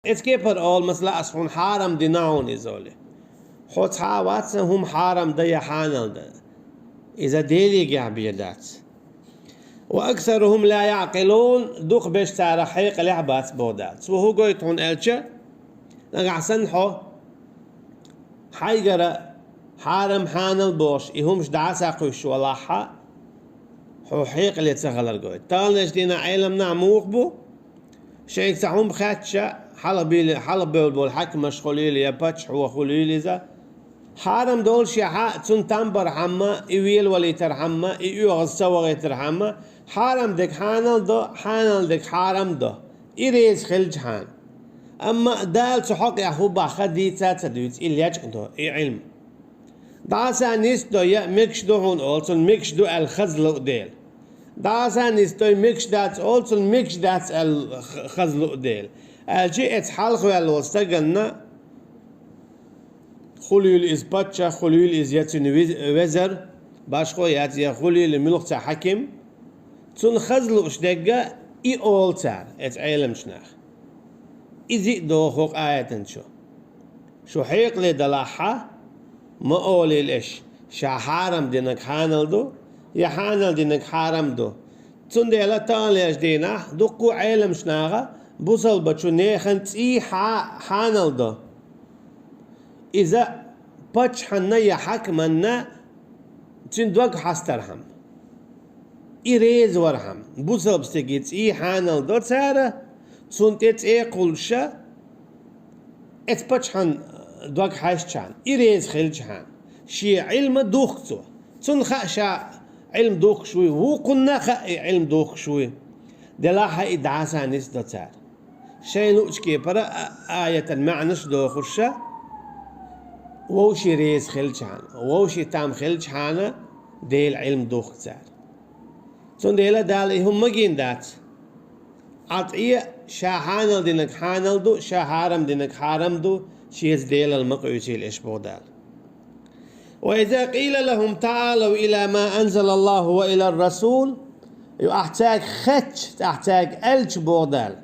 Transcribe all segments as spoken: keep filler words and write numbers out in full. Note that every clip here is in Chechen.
Эцу кепара олу, масала, ас хьуна хьарам дина хьуна иза олий. Хьо цхьа а вац сан хӀума хьарам дан я хьанал дан. Иза Делигахь бен дац. «Ва аксарухум ла яъкъилун», дукхахберш царах хьекъалехь бац боху Дала. Цо хӀун гойту хьуна аьлча, нагахь санна хьо хьайгара хьарам хьанал бохуш, и хӀумаш дӀаса кхуьссуш валахьа, хьо хьекъале ца хилар гойту. Таханлерчу дийнахь Ӏеламнахь муха бу? Шайга цхьа хӀума хаьттича, хьалха бийла, хьалха бевлла болу хьаькамаш хуьлийла я паччахьо хуьлийла иза, хьарам долушехьа, цунна там бархьама, и велавалийтархьама, и оьгӀаз ца вахийтархьама, хьарам дерг хьанал до, хьанал дерг хьарам до, и реза хилчахьана. Амма Дала цу хьокъехь хӀун боху хан дийца а ца дуьйцу, и лечкъадо, и Ӏилма. ДӀаса нисдо я мегаш ду хьуна олу, цунна мегаш ду аьлла хаза луу дела. ДӀаса нисдой, мегаш дац олу, цунна мегаш дац аьлла х-, хаза луу дела. Аьлча эца хьалхаваьлла волу стаганна, хуьлийла иза паччахь, хуьлийла иза я цуьнан виз-, везар, башхо яц, я хуьлийла муьлхха цхьа хьаким, цунна хаза лууш дерг и олу цара, эца Ӏеламчу наха. Иза а доху хӀокху аятан чу. Шу хьекъале далахьа, ма олийла аша, ша хьарам динарг хьанал ду, я хьанал динарг хьарам ду. Цундела таханлерчу дийнахь дуккха а Ӏеламчу наха бусалбачу нехан цӀий хьа-, хьанал до. Иза паччахьанна я хьаькаманна цуьнан дог хьастархьама, и реза вархьама, бусалба стеган цӀий хьанал до цара, цунна тӀе цӀе кхуллуша, эца паччахьан дог хьаьжчахьана, и реза хилчахьана, шен Ӏилма духку цо. Цунна хаьа ша Ӏилма духкуш вуй, вукхунна хаьа и Ӏилма духкуш вуй. Делахьа и дӀаса нисдо цара. Шайн луучу кепара а-, аятан маьӀнаш дохуша, вовшийн реза хилчахьана, вовшийн там хилчахьана Делан Ӏилма духку цара. Цундела Дала и хӀума магийна дац. Ӏа тӀе ша хьанал динарг хьанал ду, ша хьарам динарг хьарам ду, шеца Делал ма къуьйсийла аша боху Дала. «Ва иза къийла лахум таӀалав ила ма анзалаллаху ва илар расул», ю ахь цаьрга хеттача, ахь цаьрга аьлча боху Дала.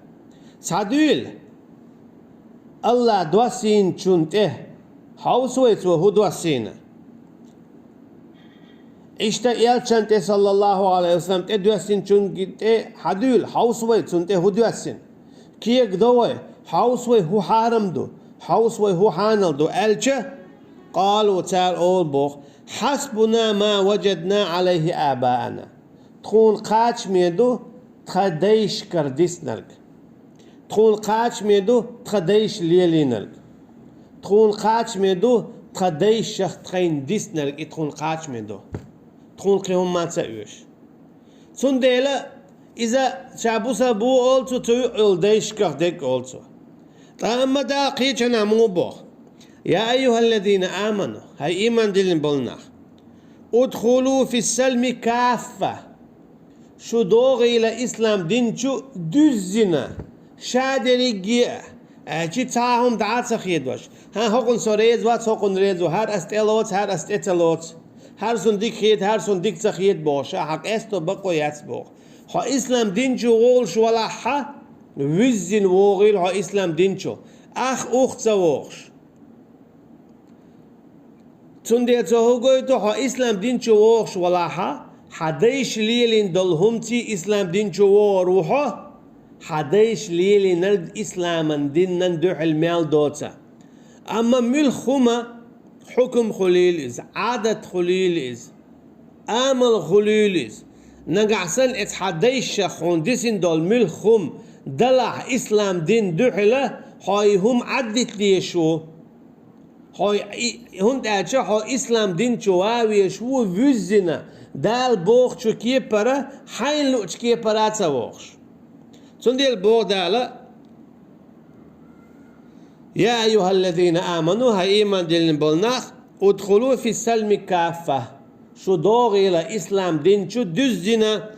Схьадуьйла, Аллах доссийначунна тӀе, хьовса вай цо хӀун доссийна. Иштта элчан тӀе, саллаллаху алейхи ва саллям, тӀе доьссинчуьнга тӀе хьадуьйла, хьовса вай цунна тӀе хӀун доьссина. Кегадо вай, хьовса вай хӀун хьарам ду, хьовса вай хӀун хьанал ду аьлча, къалу, цара олу боху, хьасбуна ма ваджадна алейхи абаана. Тхуна кхачаме ду тхан дайшкара диснарг. Тхуна кхачаме ду тхан дайша лелийнарг. Тхуна кхачаме ду тхан дайшах тхайна диснарг, и тхуна кхачаме ду. Тхуна кхин хӀумма ца оьшу. Цундела иза ша бусалба ву олу цо, цу юкъа йолу дайшках дерг олу цо. Ткъа амма Дала кхечанхьа муха боху: «Я айюхаллазина аману», хӀай ийман диллина болу нах, «удхулу фиссалми каффа». Шу догӀийла ислам дин чу дуьззина, ша дерриге а, аьлчи цхьа а хӀума дӀа а ца хедош. ХӀан, хӀокхунна со реза вац, хӀокхунна реза ву, хӀара ас тӀе лоцу, хӀара ас тӀе ца лоцу, хӀара суна дика хеда, хӀара суна дика ца хеда бохуш, ахьа къесто бакъо яц боху. Хьо ислам дин чу вогӀуш валахьа, вуьззина вогӀийла хьо ислам дин чу, ах ух ца вогӀуш. Цундела цо хӀун гойту, хьо ислам дин чу вогӀуш валахьа, хьан дайша лелийна долу хӀумций ислам дин чу вогӀур ву хьо, хьан дайша лелийнарг исламан динан дуьхьал мел доца. Амма муьлхха хӀума, хьукум хуьлийла иза, Ӏадат хуьлийла иза, амал хуьлийла иза, нагахь санна эца хьан дайша хьуна дисина долу муьлхха хӀума далахь ислам дин дуьхьала, хьо и хӀума Ӏаддита дезаш ву. Хьо и, хӀунда аьлча хьо ислам дин чу ван везаш ву вуьззина, Дала бохучу кепара, хьайна луучу кепара а ца вогӀуш. Цундела боху Дала: «Я айюхаллазина аману», хӀай ийман диллина болу нах, «удхулу фиссалми каффа». Шу догӀийла ислам дин чу дуьззина,